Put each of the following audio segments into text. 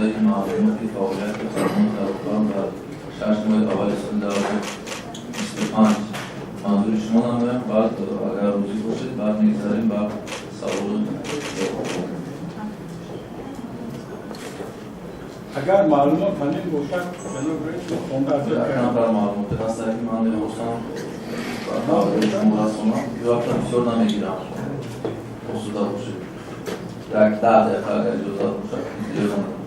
намудаи маълумоти фаъолияти хадамоти алоқа дар 6 моҳи аввали соли 2025 манзури шумо намоям. Баъд, агар розӣ бошед, баъд мегзарем ба саволу ҷавобҳо. Агар маълумот ҳамин бошад, ҷаноб раис, мо хонда аз Камтар маълумоте ҳастанд, ки ман мехостам ба таваҷҷӯҳи шумо расонам. Вақта бисёр намегирам, осуда бошед, як 10 дақиқа, агар иҷозат бошад, зиёда надорам.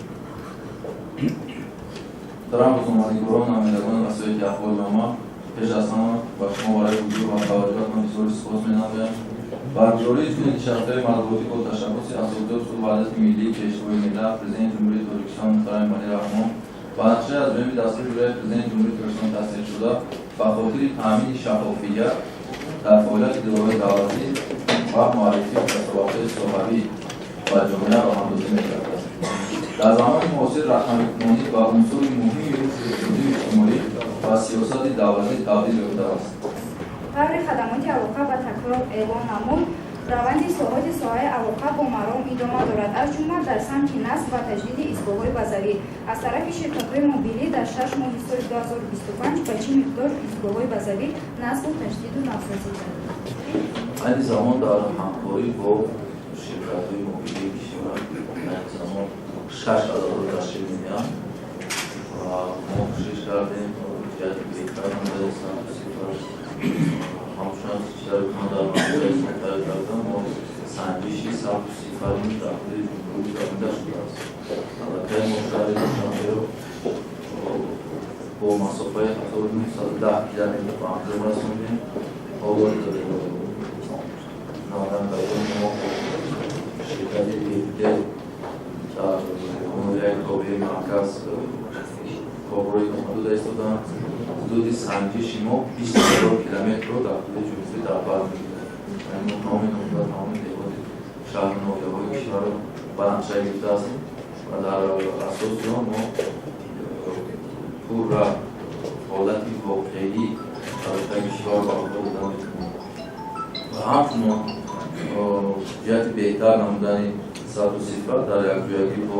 Муҳтарам рӯзноманигорон, намояндагони васоити ахбори омма, пеш аз ҳама ба шумо барои ҳузур ва таваҷҷӯҳатон изҳори сипос менамоям. Баргузории чунин нишастҳои матбуотӣ бо ташаббуси Асосгузори сулҳу ваҳдати миллӣ, Пешвои миллат, Президенти Ҷумҳурии Тоҷикистон муҳтарам Эмомалӣ Раҳмон ва нақшаи аз ҷониби дастури иҷроияи Президенти Ҷумҳурии Тоҷикистон тасдиқшуда ба хотири таъмини шаффофият дар фаъолияти идораҳои давлатӣ ва муаррифии дастовардҳои соҳавӣ ба ҷомеа роҳандозӣ мегардад. Дар замони муосир рақамикунонӣ ба унсури муҳими рушди иқтисодию иҷтимоӣ ва сиёсати давлатӣ табдил ёфтааст. Тавре хадамоти алоқа ба такрор эълон намуд, раванди ислоҳоти соҳаи алоқа бо маром идома дорад, аз ҷумла дар самти насб ва таҷдиди истгоҳҳои базавӣ. Аз тарафи ширкатҳои мобилӣ дар 6 моҳи соли 2025 ба чӣ миқдор истгоҳҳои базавӣ насбу таҷдиду навсозӣ гардид? Айни замон дар ҳамкорӣ бо ширкатҳои мобилии кишвар айни замон шаш ададро ташкил медиҳанд ва мо кӯшиш кардем ҷиҳати беҳтар намудани сатҳу сифат. Ҳамчунон чизаре ки ман дар манзураи тайёр кардам, мо санҷиши сатҳу сифат дар худи ҷумҳурӣ гузаронида шудааст. Аллакай мо шаҳри Душанберо бо масофаи 1910 километр ба анҷом расондем. Ҳоло намояндагони мо, ширкати Бехтел, дар ноҳияи тобеи марказ корҳои идома дода истодаанд. Ҳудуди санҷиши мо 20 000 километрро дар ҳудуди ҷумҳурӣ дар бар мегирад. Яъне мо тамоми ноҳия, тамоми деҳоти, шаҳру ноҳияҳои кишварро ба нақша гирифтаастем ва дар асоси он мо пурра ҳолати воқеӣ шабакаи кишварро ба уҳда дода метавонем. Ва ҳамчунон ҷиҳати беҳтар намудани сатҳу сифат дар якҷоягӣ бо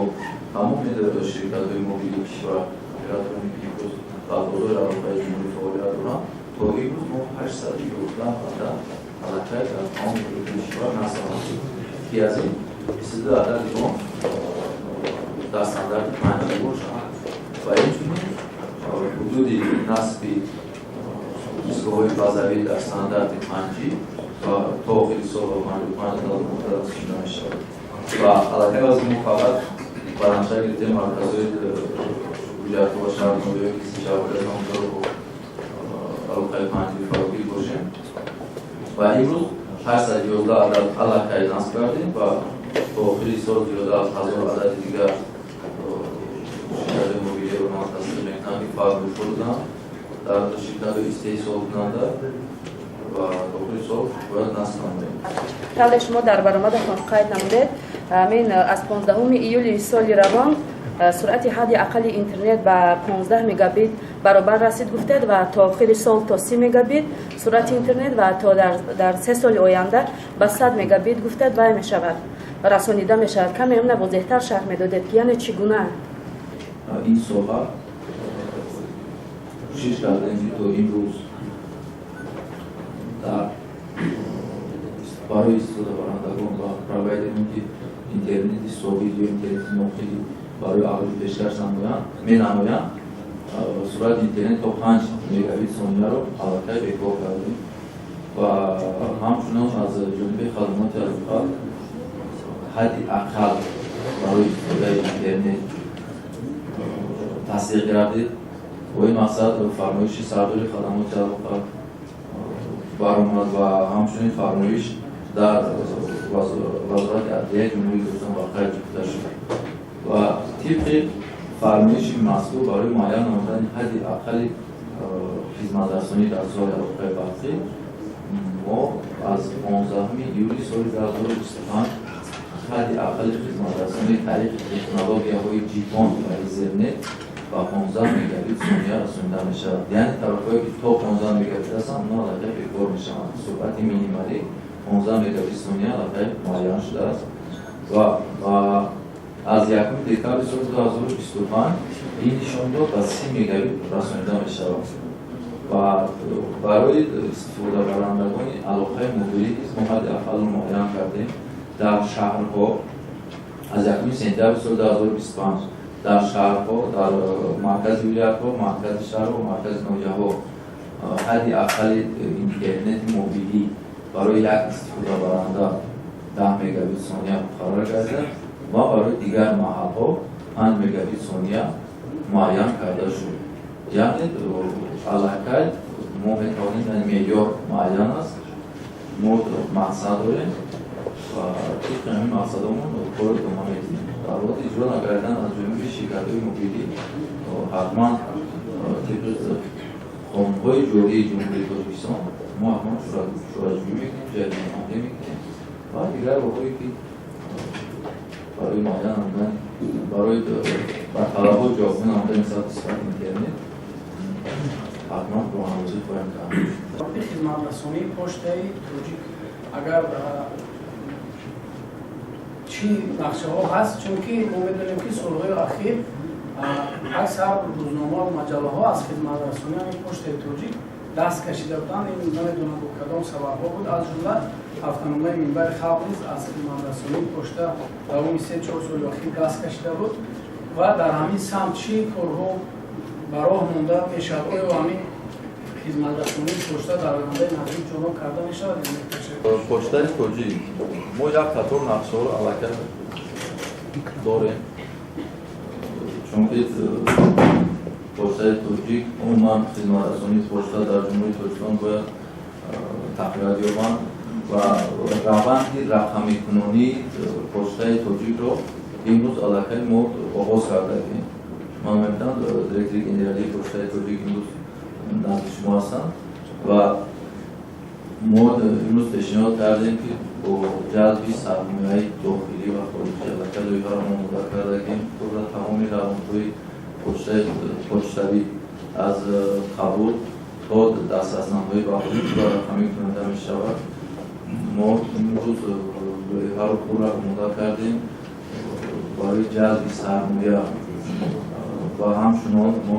тамоми ширкатҳои мобилии кишвар, оператороне ки имрӯз дар бозори алоқаи ҷумҳурӣ фаъолият доранд, то имрӯз мо 811 адад аллакай дар тамоми ҳудуди кишвар насб намудем, ки аз ин 22 адади он дар стандарти 5G бошанд. Ва инчунин ҳудуди насби истгоҳҳои базавӣ дар стандарти 5G ва то охири сол ба 55 адад расонида мешавад. Ва аллакай вазъи мо фақат ба нақша гирифтем марказҳои ҳуҷҷатҳо ва шаҳру ноҳияҳое, ки шабакаи онҷоро бо алоқаи 5G фарогир бошем. Ва имрӯз 811 адад аллакай насб кардем ва то охири сол зиёда аз 1000 адади дигар ширкатҳои мобилиро ман тасдиқ мекунам, ки фармоишҳо додам дар ширкатҳои истеҳсолкунанда ва то охири сол бояд насб намоем. Тавре шумо дар баромадатон қайд намудед, ҳамин аз 15 июли соли равон суръати ҳадди ақалли интернет ба 15 мегабит баробар расид, гуфтед, ва то охири сол то 30 мегабит суръати интернет ва то дар 3 соли оянда ба 100 мегабит, гуфтед, вай мешавад, расонида мешавад. Каме ҳамна возеҳтар шарҳ медодед, ки яъне чӣ гуна? Ин соҳа кӯшиш кардем, ки то имрӯз дар барои истифодабарандагон ва провайдерон, ки интернети собит ё интернети ноқилӣ барои аҳолӣ пешкаш намоянд, менамоянд, суръати интернет то 5 мегабит сонияро аллакай бекор кардем. Ва ҳамчунон аз ҷониби хадамоти алоқа ҳадди ақал барои истифодаи интернет тасдиқ гардид. Бо ин мақсад фармоиши сардори хадамоти алоқа баромад ва ҳамчунин фармоиш дар Вазорати адлияи Ҷумҳурии Тоҷикистон ба қайд гирифта шуд. Ва тибқи фармоиши мазкур барои муайян намудани ҳадди ақалли хизматрасонӣ дар соҳаи алоқаи барқӣ мо аз 15 июли соли 2025 ҳадди ақалли хизматрасонии тариқи технологияҳои GPON ва Ethernet ба 15 мегабит сония расонида мешавад. Яъне тарафҳое, ки то 15 мегабит ҳастанд, онҳо аллакай бекор мешаванд. Суръати минималӣ 15 мегабит сония аллакай муайян шудааст ва Аз 1 декабри соли 2025 ин нишондод ба 30 мегабит расонида мешавад. Ва барои истифодабарандагони алоқаи мобилӣ низ мо ҳадди ақаллро муайян кардем. Дар шаҳрҳо аз 1 сентябри соли 2025 дар шаҳрҳо, дар маркази вилоятҳо, маркази шаҳрҳо, маркази ноҳияҳо ҳадди аққали интернети мобилӣ барои як истифодабаранда 10 мегабит сония муқаррар гардида ва барои дигар маҳалҳо 5 мегабит сония муайян карда шуд. Яъне аллакай мо метавонем, яъне меъёр муайян аст, мо мақсад дорем ва тибқи ҳамин мақсадомон корро идома медиҳем. Дар ҳолати иҷро накардан аз ҷониби ширкатҳои мобилӣ, ҳатман тибқи қонунҳои ҷории Ҷумҳурии Тоҷикистон мо ҳатман чораҷӯӣ мекунем, ҷаримаҳӣ мекунем ва дигар роҳҳое, ки барои муайян намудан, барои ба талабот ҷавобгӯ намудани сатҳи сифати интернет ҳатман роҳандозӣ хоҳем кард. Хизматрасонии Почтаи Тоҷик агар чӣ нақшаҳо ҳаст, чунки мо медонем, ки солҳои ахир аксар рӯзнома маҷаллаҳо аз хизматрасонии ҳамин Почтаи Тоҷик даст кашида буданд. Ин намедонам, бо кадом сабабҳо буд. Аз ҷумла ҳафтаномаи Минбари халқ низ аз хизматрасонии пошта давоми 3-4 соли охир даст кашида буд. Ва дар ҳамин самт чӣ корҳо ба роҳ монда мешавад? Оё ҳамин хизматрасонии пошта дар ояндаи наздик ҷонон карда мешавад? Почтаи Тоҷик мо як қатор нақшаҳоро аллакай дорем, чунки Почтаи Тоҷик, умуман хизматрасонии пошта дар Ҷумҳурии Тоҷикистон бояд тақвият ёбанд ва раванди рақамикунонии Почтаи Тоҷикро имрӯз аллакай мо оғоз кардаем. Ман мебинам, директори генералии Почтаи Тоҷик имрӯз назди шумо ҳастанд ва мо имрӯз пешниҳод кардем, ки бо ҷалби сармояи дохилӣ ва хориҷӣ аллакай лоиҳаро мо омода кардагем. Пурра тамоми равандҳои почтавӣ аз қабул то дастраснамоӣ ба пурра рақамӣ кунонида мешавад. Мо имрӯз лоиҳаро пурра омода кардем барои ҷалби сармоя ва ҳамчунон мо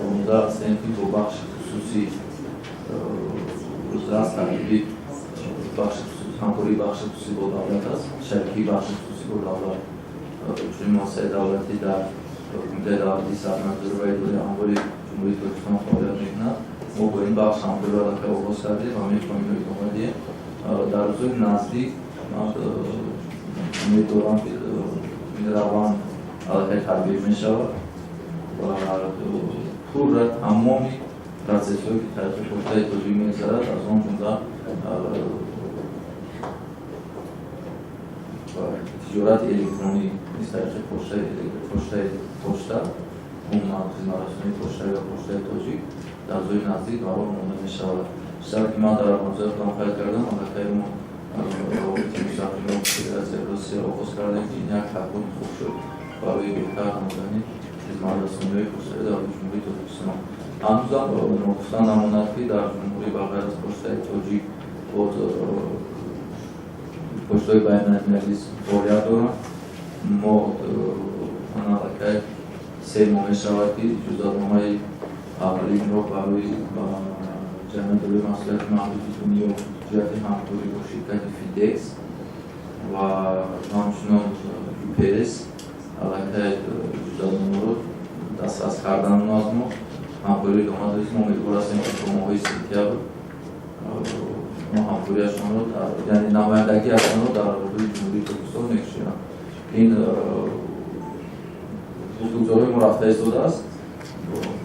омода ҳастем, ки бо бахши хусусӣ аз таркиби ҳамкории бахши хусусӣ бо давлат аст, шарикии бахши хусусӣ бо давлат. Чунин муассисаи давлатӣ дар Кумитаи давлатии сармоягузорӣ ва идораи амволи Ҷумҳурии Тоҷикистон фаъолият мекунад. Мо бо ин бахш ҳамкориро аллакай оғоз кардем ва мехоҳем инро идома диҳем. Дар рӯзҳои наздик ман умед дорам, ки ин раванд аллакай татбиқ мешавад ва пурра тамоми процессҳое, ки тариқи Почтаи Тоҷик мегузарад, аз он ҷумла тиҷорати электронӣ низ тариқи почтаи почта, умуман хизматрасонии почтаи ва Почтаи Тоҷик дар рӯзҳои наздик ба роҳ монда мешавад. Чизаре ки ман дар афғонистон худам қайд кардам, аллакай мо робитаи мустақимро бо Федератсияи Россия оғоз кардем, ки ин як такони хуб шуд барои беҳтар намудани хизматрасониҳои почтавӣ дар Ҷумҳурии Тоҷикистон. Ҳанӯзам ногуфта намонад, ки дар ҷумҳурӣ ба ғайр аз Почтаи Тоҷик боз почтаҳои байналмилалӣ фаъолият доранд. Мо аллакай 3 моҳ мешавад, ки иҷозатномаи аввалинро барои ҷамъияти дорои масъулияти маҳдуди Дунё ҷиҳати ҳамкорӣ бо ширкати Фидекс ва ҳамчунон ЮПС аллакай иҷозатномаро дастрас кардан аз мо ҳамкорӣ идома дорем. Мо умедвор ҳастем, ки то моҳҳои сентябр мо ҳамкориашонро, яъне намояндагиашонро дар ҳудуди Ҷумҳурии Тоҷикистон мекушоянд. Ин гуфтугузорҳои мо рафта истодааст,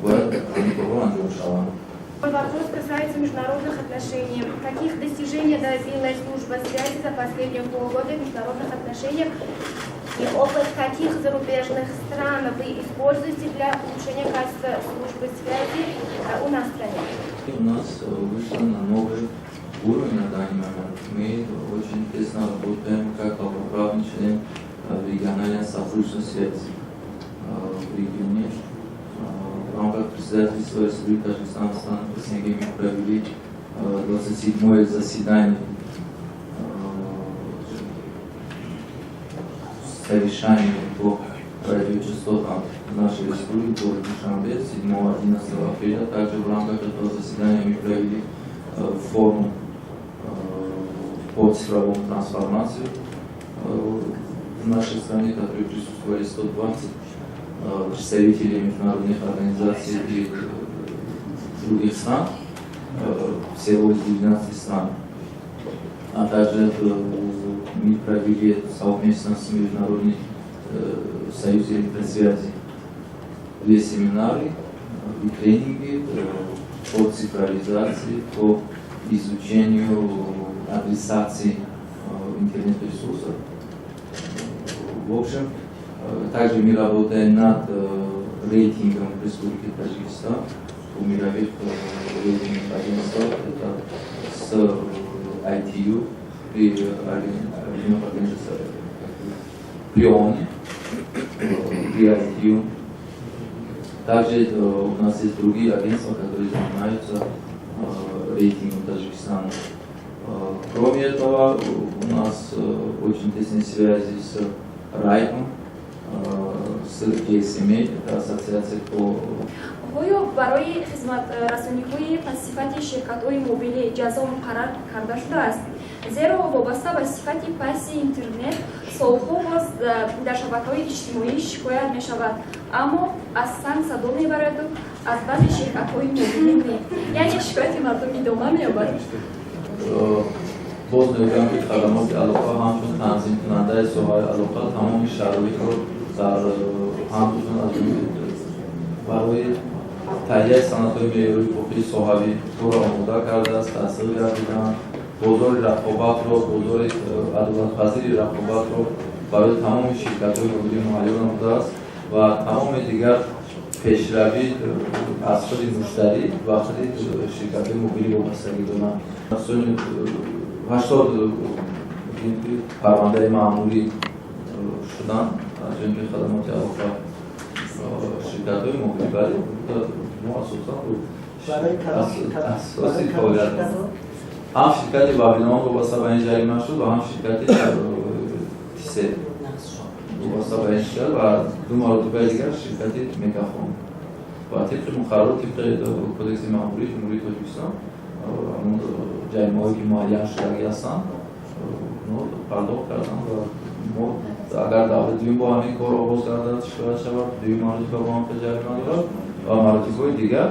бояд ҳамин корҳо анҷом шаванд. Вопрос касается международных отношений. Каких достижений добилась служба связи за последние полгода в международных отношениях и опыт каких зарубежных стран вы используете для улучшения качества службы связи у нас в стране? У нас вышло на новый уровень на данный момент. Мы очень тесно работаем как полноправный член региональной сотрудничества связи в регионе. В рамках председательства Республики Таджикистан в странах СНГ мы провели 27-е заседание совещание по Радиочастотам в нашей республике, в городе Душанбе, 7-11 апреля. Также в рамках этого заседания мы провели форум по цифровому трансформации в нашей стране, в которой присутствовали 120 представителей международных организаций и других стран, всего из 19 стран. А также мы провели совместно с Международным союзом электросвязи две семинары и тренинги по цифровизации, по изучению адресации интернет-ресурсов. В общем, также мы работаем над рейтингом Республики Таджикистан у мировых рейтинговых агентств. Это с ITU при Объединенных Организациях, при ООН, при ITU. Также у нас есть другие агентства, которые занимаются рейтингом Таджикистана. Кроме этого, у нас очень тесные связи с РАЙПом, с GSMA, это ассоциация по Оё барои хизматрасониҳои пастсифати ширкатҳои мобилӣ ҷазо муқаррар карда шудааст? Зеро вобаста ба сифати пасти интернет солҳо боз дар шабакаҳои иҷтимоӣ шикоят мешавад, аммо аз санг садо мебараду аз баъзе ширкатҳои мобилӣ не, яъне шикояти мардум идома меёбад. Боз мегӯям, ки хадамоти алоқа ҳамчун танзимкунандаи соҳаи алоқа тамоми шароитро дар ҳамчун аз барои таҳияи санадҳои меъёрии ҳуқуқии соҳавӣ ӯро омода кардааст, тасдиқ гардидаанд. Бозори рақобатро, бозори адолатпазири рақобатро барои тамоми ширкатҳои мобилӣ муҳайё намудааст ва тамоми дигар пешравӣ аз худи муштарӣ ва худи ширкатҳои мобилӣ вобастагӣ доранд. Соли 80 парвандаи маъмулӣ шудан аз ҷониби хадамоти алоқа ширкатҳои мобилӣ, вале мо асосан асоси фаъолият ҳам ширкати Бабилон вобаста ба ин ҷарима шуд ва ҳам ширкати Тисел вобаста ба ин ширкат ва ду маротибаи дигар ширкати Мегафон. Ва тибқи муқаррарот, тибқи Кодекси маъмурии Ҷумҳурии Тоҷикистон, ҳамон ҷаримаҳое ки муайян шудагӣ ҳастанд, пардохт карданд. Ва мо агар давраи дуюм бо ҳамин кор оғоз гардад, шикоят шавад, дуюм маротиба бо ҳам ҷарима дорад ва маротибҳои дигар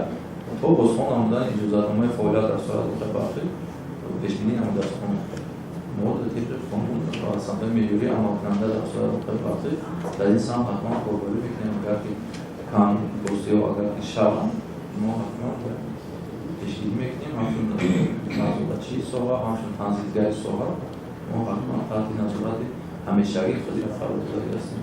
то бозхон намудани иҷозатномаи фаъолият дар соҳаи алоқаи барқӣ пешбинӣ намудааст қонун. Мо тибқи қонун ва санадҳои меъёрии амалкунанда дар соҳаи алоқаи барқӣ дар ин самт ҳатман корбарӣ мекунем. Агар ки кам бозиҳо агар ки шаванд, мо ҳатман пешгирӣ мекунем. Ҳамчун назоратчии соҳа, ҳамчун танзимгари соҳа мо ҳатман таҳти назорати ҳамешагии худи қарор додагӣ ҳастем.